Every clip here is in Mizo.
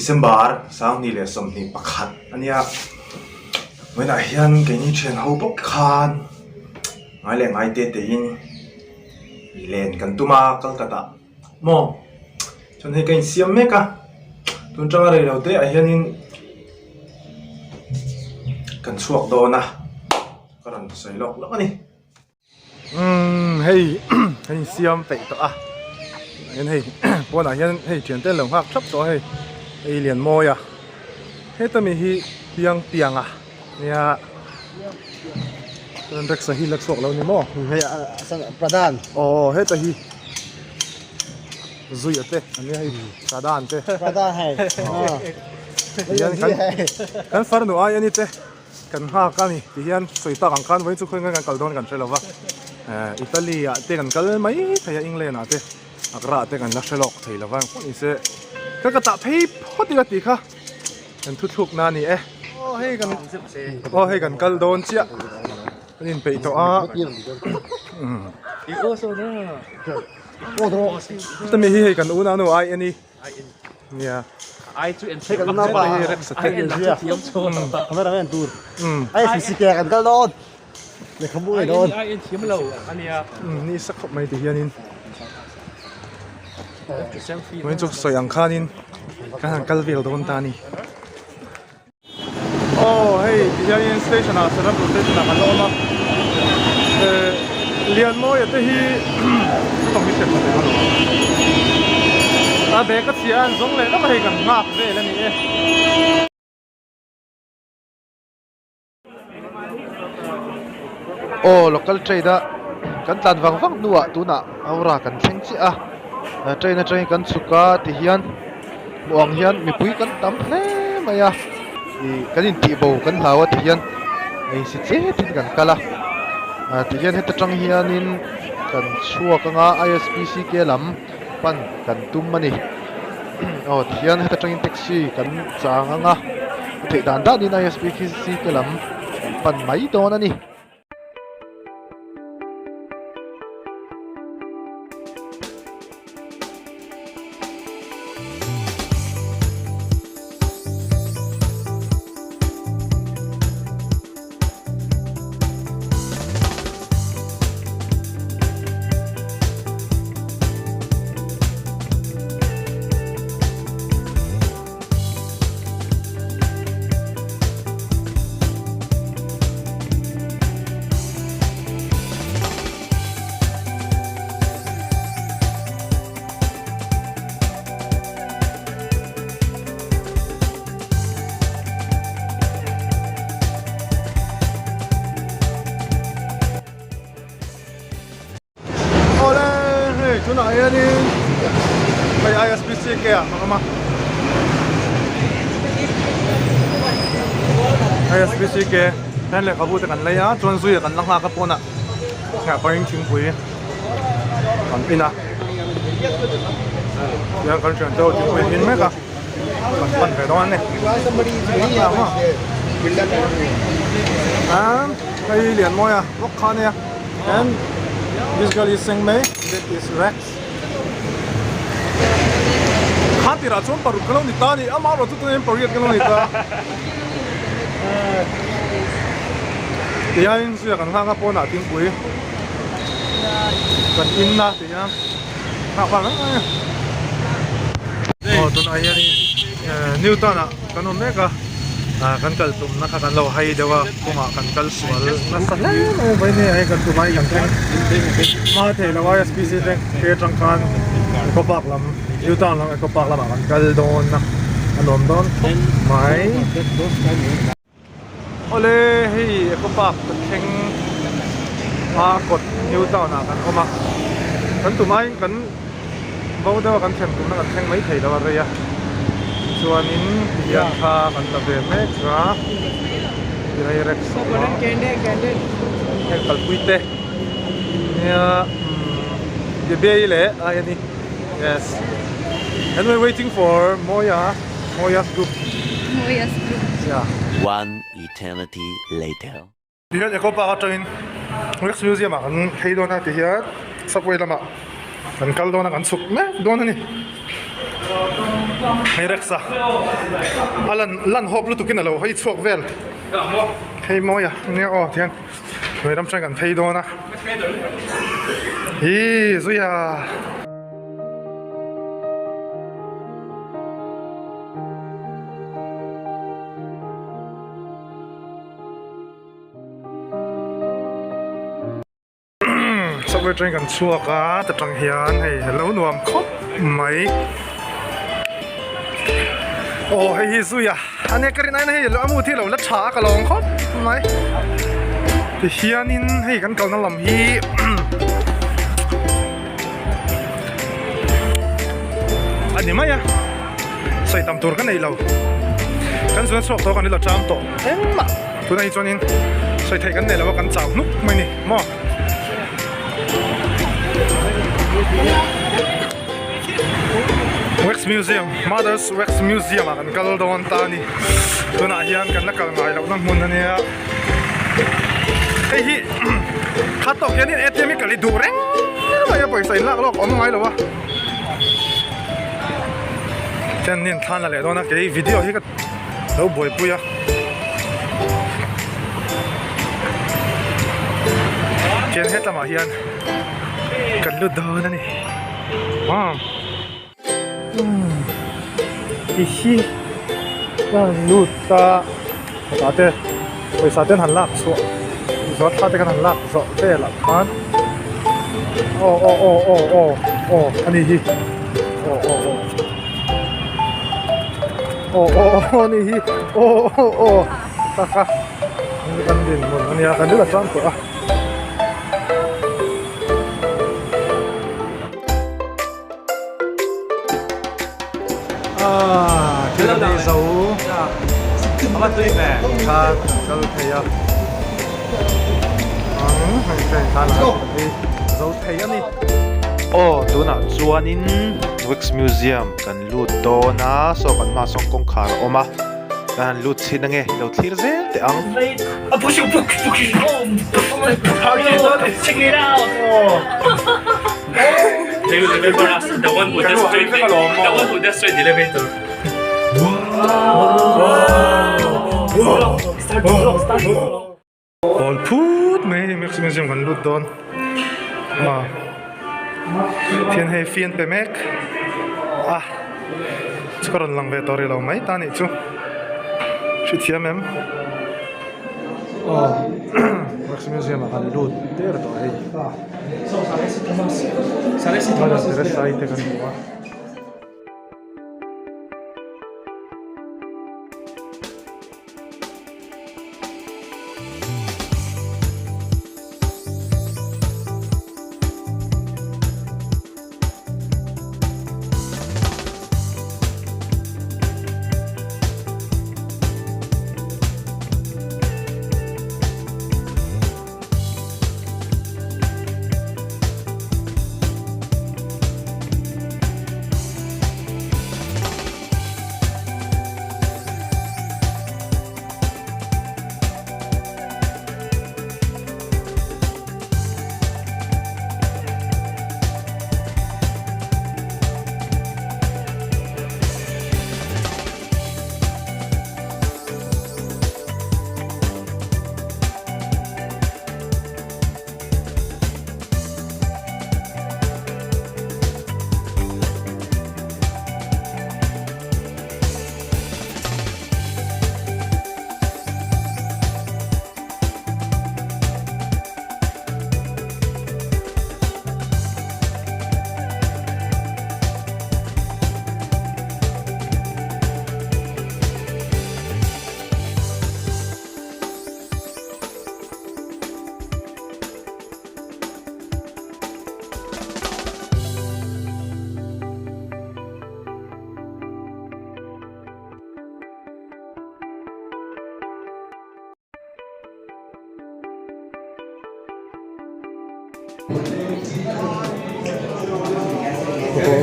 December 2021 a nia. Vawiinah hian keini thian ho bawk khan ngai leh ngai te tein len kan tum a Kolkata maw chuan hei ka insiam mek a tun tanga rei lo te ah hianin kan chhuak dawn a ka rawn sawi lawk lawk a ni. Umm hei kan insiam peih tawh a hian hei pawnah hian hei thian te an lo nghak thap tawh a hei hei lian mawi a heta mi hi piang piang a nia chuan Rex-a hi la chhuak lo ni maw hei Pradhan aw heta hi Zuia te ania hei Pradhan te Pradhan hei hian kan farnu ai ani te. Kan nghak a ni ti hian sawi tak ang khan vawiin chu khawiin kan kal dawn kan hre lo va, Italy ah te kan kal mai thei a, England ah te Accra ah te kan la hre lawk thei lo va, engpawh ni se ka ka tah phei phawt ila tih kha kan thuthluk na a ni e. Aw hei kan aw hei kan kal dawn chiah kan inpeih tawh a chutami hi hei kan unau ai a ni. Nia. Ai chu en Hei kan unau pa Hei Rex a te. Zia. Camera man tur. Ai si si ke kan kal dawn. Lehkhabu ngei dawn. Ai en thiam lo ania. Ni sak khawp mai ti hianin. Vawiin chu sawi ang khanin kan han kal vel dawn ta a ni. Aw hei ti hianin station ah Sarapur station ah kan la awm a eh Lianmawia te hi ka tawng hi hriat tha thei dawn lo a bag a chhia a an zawng leh lawk a hei kan nghak vel a ni e. Aw local train a kan tlan vang vang hnuah tunah Howrah kan thleng chiah a train atangin kan chhuk a ti hian. Hmuh ang hian mipui kan tam hle mai a, ih kan intih bo kan hlau a ti hian hei si chet in kan kal a, ah ti hian heta tang hianin kan chhuak anga ISPCK lam pan kan tum a ni aw ti hian heta tangin taxi kan chang anga a theih dan danin ISPCK lam kan pan mai dawn a ni. Awle hei tunah hianin hei ISBCK ah a awm a ISBCK hian lehkhabu te kan lei a chuan zuia kan la nghak a pawnah heh pahin thingpui kan in a tihian kan thiante ho thingpui an in mek a kan pan ve dawn a ni hei Lianmawia bawk kha a nia. And this girl is Seng Mei, that is Rex. Khan tirah chuan paruk ka lo ni ta a ni, amah erawh chu tunah hian pariat ka lo ni ta. Tihian zuia kan nghak a pawnah thingpui kan in a tihian nghak nghal mai mai a. Aw tunah hianin New Town ah kan awm mek a. Ah kan kal tumna kha kan lo hai deuh a kawngah kan kal sual nasa hle mai a vawiin hei kan tum a kan thleng hma thei lo a SPC thleng phei atang khan Eco Park lam New Town lam Eco Park lamah kan kal dawn a a nuam dawn khawp mai. Awle hei Eco Park kan thleng a kawt New Town ah kan awm a kan tum aiin kan Bo deuha kan thlen tumna kan thleng mai thei lo a rei a, chuanin tihian thla kan la ve mek a, tirei rek sawm a, heng kalpui te nia Debbie leh ai a ni yes and we waiting for Mawia Mawia's group Mawia's group yeah. One eternity later. Tihian Eco Park atangin Wax Museum ah kan phei dawn a tihian subway lamah kan kal dawn a kan chhuk mek dawn a ni. Hei Rex a a lan lan hawp lutuk in alo hawi chhuak vel hei mawi a nia aw tihian hnuai ram chuan kan phei dawn a ih zuia. Subway train kan chhuak a ta tang hian hei lo nuam khawp mai aw hei hi zui a ania ka rin aiin hei a mu hi lo la tha a ka lawm khawp mai tihianin hei kan kalna lam hi a ni mai a sawi tam tur ka nei lo kan zuna chhuak tawh kan ilo ṭam tawh engmah tunah hi chuanin sawi theih kan nei lo a kan chau hnuk mai ni maw. Wax Museum Mother's Wax Museum ah kan kal dawn ta a ni tunah hian kan la kal ngai lohna hmun a nia hei hi kha tawk hianin A_T_M hi kal i duh reng mai a pawisa in lak lawk awm ngai lo a chuan nin thlan la leh dawn a kei video hi ka lo buaipui a chuan hetlamah hian kan lut dawn a ni Tihi ka han lut a hetah te pawisa te an han lak chhuah zawh thla te kan han lak zawh velah khan aw aw aw aw aw aw a ni hi aw aw aw aw aw aw a ni hi aw aw aw taka kan dinhmun a nia kan lut a tan tawh a. Thil an ei zo khan an kal thei a hei train khan an ei zo thei a ni. Aw tunah chuanin Wax Museum kan lut dawn a saw kan hmaah sawn kawngkhar a awm a kan han lut chhin ange ilo thlir zel teh ang. They will remember us, the one who destroyed the, the one who destroyed the elevator. Pawl phut mai hei Max Museum kan lut dawn a thian hei fian pe mek a chu ka rawn lang ve tawh rih lo mai ta nih chu hrethiam em. Aw Wax Museum ah kan lut der tawh hei Mother Teresa i te kan hmu a.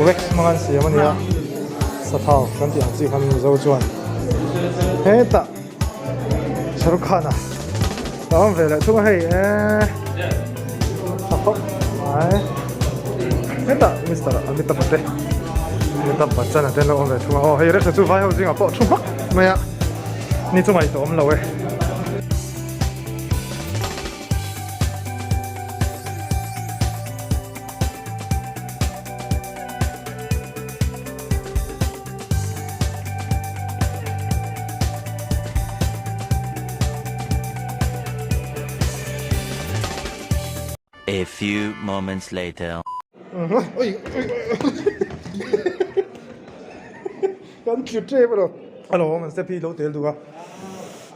Wax hmang an siam a nia sathau kan tih ang chi khan Mizo chuan hetah Shahrukh Khan a a awm ve leh thung a hei eee tha khawp mai hetah Mister Amitabh te. Amitabh Bachchan a te an lo awm ve thung a aw hei Rex a chu vai ho zingah pawh thu hmak mai a ni chu ngaihtuah awm lo e. A few moments later. Kan tlu tep a lo. A lo awm an step hi lo tel duh a.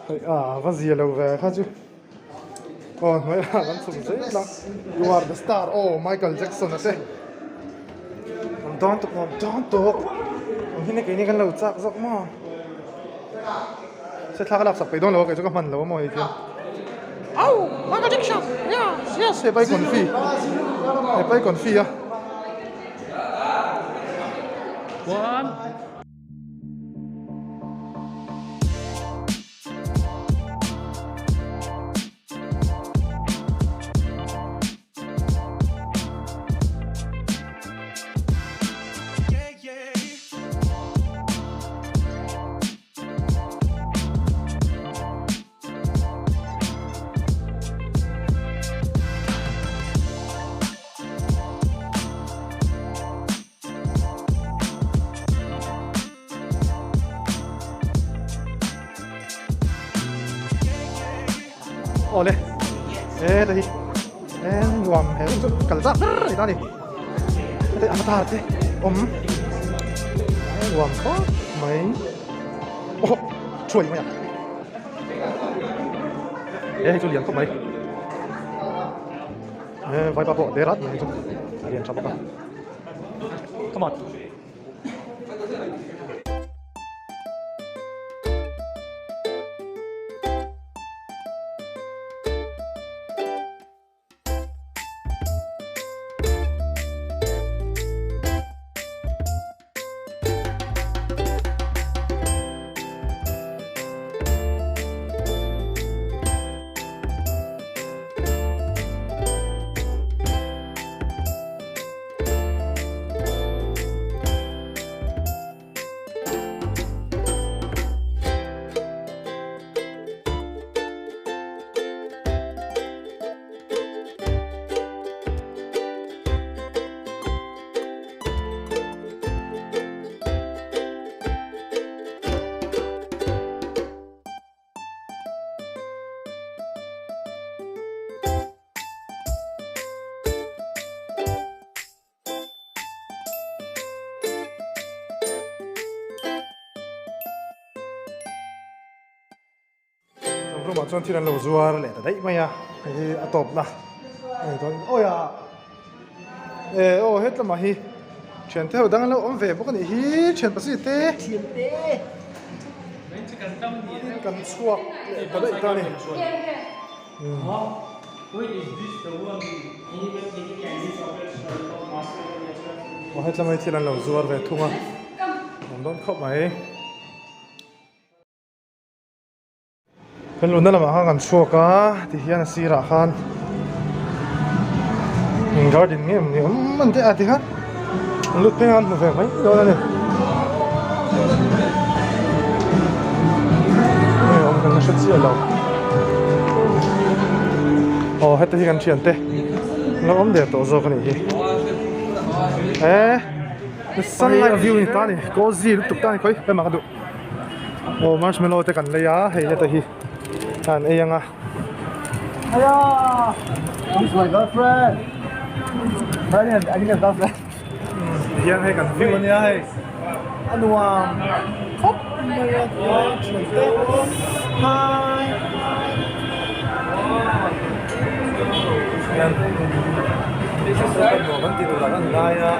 Hei a va zia lo ve kha chu. Aw hnuai ah kan chhuk zel a. You are the star aw Michael Jackson a te. An dawn tuk nuam dawn tuk. Ang hi keini kan lo chak zawk maw. Se thla ka lak sak peih dawn lo a kei chu ka hman lo a maw hei khian. Au Michael Jackson yes yes he pai confi he pai confi a. One. Awle he ta hi he nuam he chu kal zak ber a ni ta a ni heti avatar te awm he nuam khawp mai aw thuai mai a he hei chu lian khawp mai he vaipa pawh te rat mai chu a lian tha bawk a come on. Room ah chuan thil an lo zuar leh ta daih mai a hei hi a tawp na a ni dawn awi a e aw hetlama hi thian te ho dang an lo awm ve bawk a nih hi thian pasih te kan chhuak leh ta daih ta a ni. Aw hetlama hi thil an lo zuar ve thung a awm dawn khawp mai. Kan luhna lamah khan kan chhuak a tihian a sirah khan eng garden nge ni awm an tih a tikhan an lut phei a an hmu ve mai dawn a ni nge awm kan la hre chiah lo aw heta hi kan thiante an lo awm der tawh zawk a nih hi e sunlight view ni ta a ni cozy lutuk ta a ni khawi hema ka duh. Aw marshmallow te kan lei a hei heta hi an ei ang a. Hiya! This is my girlfriend. I think girlfriend. Hian hei kan view ania hei. A nuam khawp mai a thian te. Hi. Hian nuam an ti tur ah kan ngai a.